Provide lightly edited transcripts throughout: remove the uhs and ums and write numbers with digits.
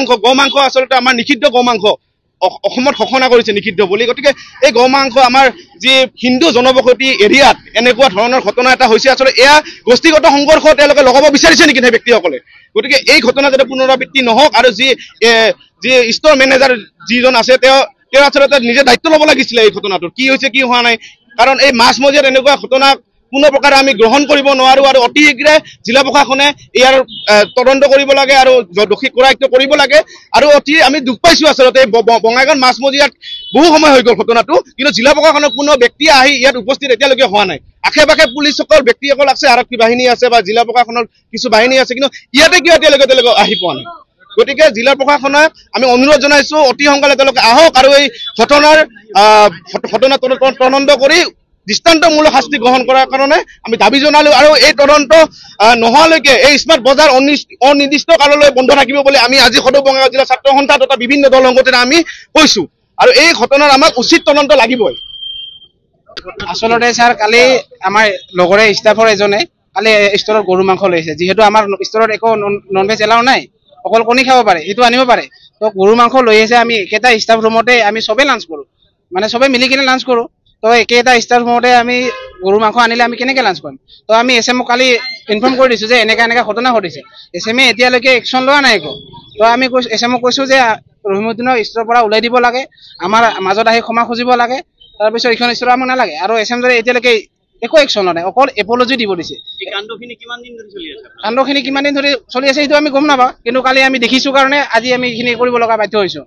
মাংস, গৌ মাংস আচলতে আমাৰ নিষিদ্ধ, গৌ মাংস অসমত ঘোষণা কৰিছে নিষিদ্ধ বুলি। গতিকে এই গৌ মাংস আমাৰ যি হিন্দু জনবসতি এৰিয়াত এনেকুৱা ধৰণৰ ঘটনা এটা হৈছে, আচলতে এয়া গোষ্ঠীগত সংঘৰ্ষ তেওঁলোকে লগাব বিচাৰিছে নেকি সেই ব্যক্তিসকলে? গতিকে এই ঘটনা যাতে পুনৰাবৃত্তি নহওক আৰু যি যি ষ্ট'ৰ মেনেজাৰ যিজন আছে তেওঁ তেওঁ আচলতে নিজে দায়িত্ব ল'ব লাগিছিলে এই ঘটনাটোৰ, কি হৈছে কি হোৱা নাই। কাৰণ এই মাজমজিয়াত এনেকুৱা ঘটনা কোনো প্ৰকাৰে আমি গ্ৰহণ কৰিব নোৱাৰো আৰু অতি শীঘ্ৰে জিলা প্ৰশাসনে ইয়াৰ তদন্ত কৰিব লাগে আৰু দোষীক কৰায়ত্ব কৰিব লাগে। আৰু অতি আমি দুখ পাইছো আচলতে বঙাইগাঁৱৰ মাজমজিয়াত বহু সময় হৈ গ'ল ঘটনাটো, কিন্তু জিলা প্ৰশাসনৰ কোনো ব্যক্তিয়ে আহি ইয়াত উপস্থিত এতিয়ালৈকে হোৱা নাই। আশে পাশে পুলিচসকল ব্যক্তিসকল আছে, আৰক্ষী বাহিনী আছে বা জিলা প্ৰশাসনৰ কিছু বাহিনী আছে, কিন্তু ইয়াতে কিয় এতিয়ালৈকে তেওঁলোকে আহি পোৱা নাই? গতিকে জিলা প্ৰশাসনে আমি অনুৰোধ জনাইছো অতি সোনকালে তেওঁলোকে আহক আৰু এই ঘটনাৰ ঘটনা তদন্ত কৰি দৃষ্টান্তমূলক শাস্তি গ্ৰহণ কৰাৰ কাৰণে আমি দাবী জনালো। আৰু এই তদন্ত নোহোৱালৈকে এই স্মাৰ্ট বজাৰ অনিৰ্দিষ্ট কাললৈ বন্ধ থাকিব বুলি আমি আজি সদৌ বঙাইগাঁও জিলা ছাত্ৰ সন্থা তথা বিভিন্ন দল সংগঠনে আমি কৈছো। আৰু এই ঘটনাৰ আমাক উচিত তদন্ত লাগিবই। আচলতে ছাৰ, কালি আমাৰ লগৰে ষ্টাফৰ এজনে কালি ষ্টৰত গৰু মাংস লৈছে। যিহেতু আমাৰ ষ্টৰত একো নন ভেজ এলাও নাই, অকল কণী খাব পাৰে, সেইটো আনিব পাৰে। তো গৰু মাংস লৈ আহিছে, আমি একেটা ষ্টাফ ৰুমতে আমি চবেই লাঞ্চ কৰোঁ, মানে চবেই মিলি কিনে লাঞ্চ কৰোঁ। তো একেটা ষ্টাফ ৰুমতে আমি গৰু মাংস আনিলে আমি কেনেকৈ লাঞ্চ কৰিম? তো আমি এছ এমক কালি ইনফৰ্ম কৰি দিছোঁ যে এনেকুৱা এনেকুৱা ঘটনা ঘটিছে। এছ এমে এতিয়ালৈকে একশ্যন লোৱা নাই একো। তো আমি কৈছোঁ, এছ এমক কৈছোঁ যে ৰহিমুদ্দিনৰ ষ্টৰৰ পৰা ওলাই দিব লাগে, আমাৰ মাজত আহি ক্ষমা খুজিব লাগে, তাৰপিছত এইখন ষ্টৰ আমাক নালাগে। আৰু এছ এম যদি এতিয়ালৈকে একো একশ্যন লোৱা নাই, অকল এপলজি দিব দিছে। কাণ্ডখিনি কিমান দিন ধৰি চলি আছে? কাণ্ডখিনি কিমান দিন ধৰি চলি আছে সেইটো আমি গম নাপাওঁ, কিন্তু কালি আমি দেখিছোঁ কাৰণে আজি আমি এইখিনি কৰিব লগা বাধ্য হৈছোঁ।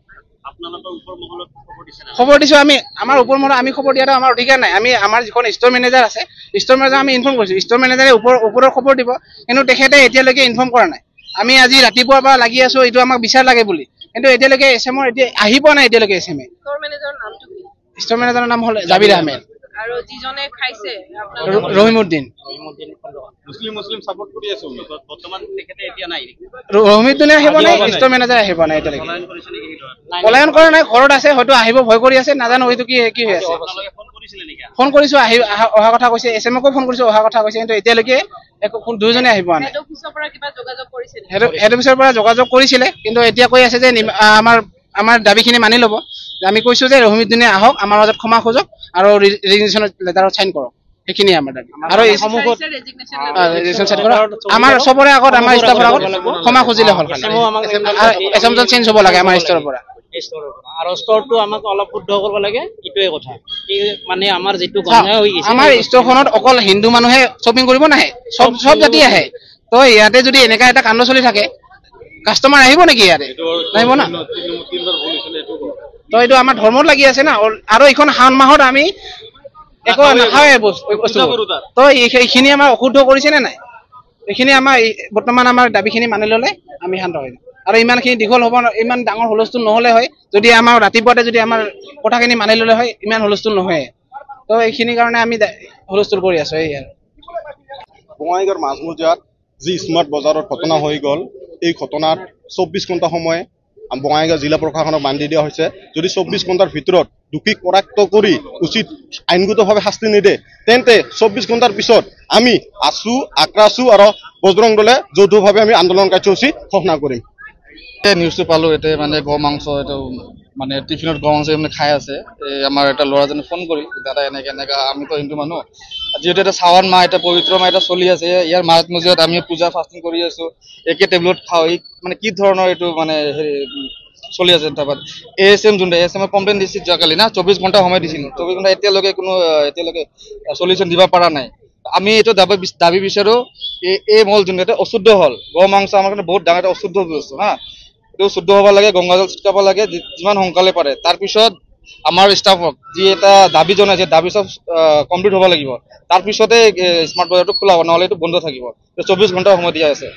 খবৰ দিছোঁ আমি, আমাৰ ওপৰ মহলত আমি খবৰ দিয়াটো আমাৰ অধিকাৰ নাই। আমি আমাৰ যিখন ষ্ট'ৰ মেনেজাৰ আছে, ষ্ট'ৰ মেনেজাৰ আমি ইনফৰ্ম কৰিছোঁ, ষ্ট'ৰ মেনেজাৰে ওপৰৰ খবৰ দিব, কিন্তু তেখেতে এতিয়ালৈকে ইনফৰ্ম কৰা নাই। আমি আজি ৰাতিপুৱাৰ পৰা লাগি আছোঁ এইটো আমাক বিচাৰ লাগে বুলি, কিন্তু এতিয়ালৈকে এছ এমৰ এতিয়া আহি পোৱা নাই এতিয়ালৈকে এছ এমে। ষ্ট'ৰ মেনেজাৰৰ নাম হ'ল জাবিৰ আহমেদ আৰু যিজনে খাইছে ৰহিমুদ্দিন। ৰহিমুদ্দিনে আহিব নাই, ষ্ট'ৰ মেনেজাৰ আহিব নাই এতিয়ালৈকে। পলায়ন কৰা নাই, ঘৰত আছে, হয়তো আহিব ভয় কৰি আছে, নাজানো হয়তো কি কি হৈ আছে। ফোন কৰিছো, আহি অহা কথা কৈছে, এছ এমকো ফোন কৰিছো অহা কথা কৈছে, কিন্তু এতিয়ালৈকে একো দুয়োজনে আহি পোৱা নাই। হেড অফিচৰ পৰা যোগাযোগ কৰিছিলে, কিন্তু এতিয়া কৈ আছে যে আমাৰ আমাৰ দাবীখিনি মানি ল'ব। আমি কৈছো যে ৰহিমুদ্দিনে আহক, আমাৰ মাজত ক্ষমা খোজক আৰু ৰেজিগনেশ্যন লেটাৰত চাইন কৰক, সেইখিনিয়ে আমাৰ দাবী। আৰু আমাৰ চবৰে আগত, আমাৰ ষ্টাফৰ আগত ক্ষমা খুজিলে হ'ল, এছএমজন চেঞ্জ হ'ব লাগে আমাৰ ষ্টৰৰ পৰা। আৰু ষ্টৰটো আমাক অলপ শুদ্ধ কৰিব লাগে, এইটোৱে কথা। মানে আমাৰ যিটো আমাৰ ষ্টৰখনত অকল হিন্দু মানুহে শ্বপিং কৰিব নাহে, চব চব জাতি আহে। তো ইয়াতে যদি এনেকা এটা কাণ্ড চলি থাকে, কাষ্টমাৰ আহিব নেকি ইয়াতে? নাহিব না। তো এইটো আমাৰ ধৰ্মত লাগি আছে না। আৰু এইখন শাওণ মাহত আমি একো নাখাওঁৱে বস্তু। তো এইখিনি আমাৰ অশুদ্ধ কৰিছে নে নাই, এইখিনি আমাৰ বৰ্তমান আমাৰ দাবীখিনি মানি ল'লে আমি শান্ত হৈ যাম। আৰু ইমানখিনি দীঘল হ'ব, ইমান ডাঙৰ হুলস্থুল নহ'লে হয় যদি আমাৰ ৰাতিপুৱাতে যদি আমাৰ কথাখিনি মানি ল'লে হয়, ইমান হুলস্থুল নহয়। তো এইখিনি কাৰণে আমি হুলস্থুল কৰি আছোঁ। এই আৰু বঙাইগাঁৱৰ মাজমজিয়াত যি স্মাৰ্ট বজাৰত ঘটনা হৈ গ'ল, এই ঘটনাত 24 ঘণ্টা সময় বঙাইগাঁও জিলা প্ৰশাসনক বান্ধি দিয়া হৈছে। যদি 24 ঘণ্টাৰ ভিতৰত দোষীক কৰায়ত্ব কৰি উচিত আইনগতভাৱে শাস্তি নিদিয়ে, তেন্তে 24 ঘণ্টাৰ পিছত আমি আছু, আক্ৰাছু আৰু বজৰং দলে যৌথভাৱে আমি আন্দোলন কাৰ্যসূচী ঘোষণা কৰিম। নিউজটো পালোঁ, এতিয়া মানে গৌ মাংস এইটো মানে টিফিনত গৌ মাংস মানে খাই আছে। এই আমাৰ এটা ল'ৰাজনে ফোন কৰিল, দাদা এনেকৈ এনেকৈ, আমিতো হিন্দু মানুহ, যিহেতু এটা শাওণ মাহ, এটা পবিত্ৰ মাহ এটা চলি আছে, ইয়াৰ মাজমজিয়াত আমি পূজা ফাষ্টিং কৰি আছোঁ, একে টেবুলত খাওঁ, এই মানে কি ধৰণৰ এইটো মানে হেৰি চলি আছে। তাৰপৰা এ এছ এম যোনটো এ এছ এমৰ কমপ্লেইন দিছিল যোৱাকালি না, 24 ঘণ্টা সময় দিছিল, 24 ঘণ্টা এতিয়ালৈকে কোনো এতিয়ালৈকে চলিউশ্যন দিব পৰা নাই। আমি এইটো দাবী বিচাৰোঁ, এই মল যোনটো এটা অশুদ্ধ হ'ল, গৌ মাংস আমাৰ কাৰণে বহুত ডাঙৰ এটা অশুদ্ধ বস্তু হা, এইটো শুদ্ধ হ'ব লাগে, গংগা জল ছিটকাব লাগে যিমান সোনকালে পাৰে। তাৰপিছত আমাৰ ষ্টাফক যি এটা দাবী জনাইছে, দাবী চব কমপ্লিট হ'ব লাগিব, তাৰপিছতে স্মাৰ্ট বজাৰটো খোলা হ'ব, নহ'লে এইটো বন্ধ থাকিব। 24 ঘণ্টা সময় দিয়া আছে।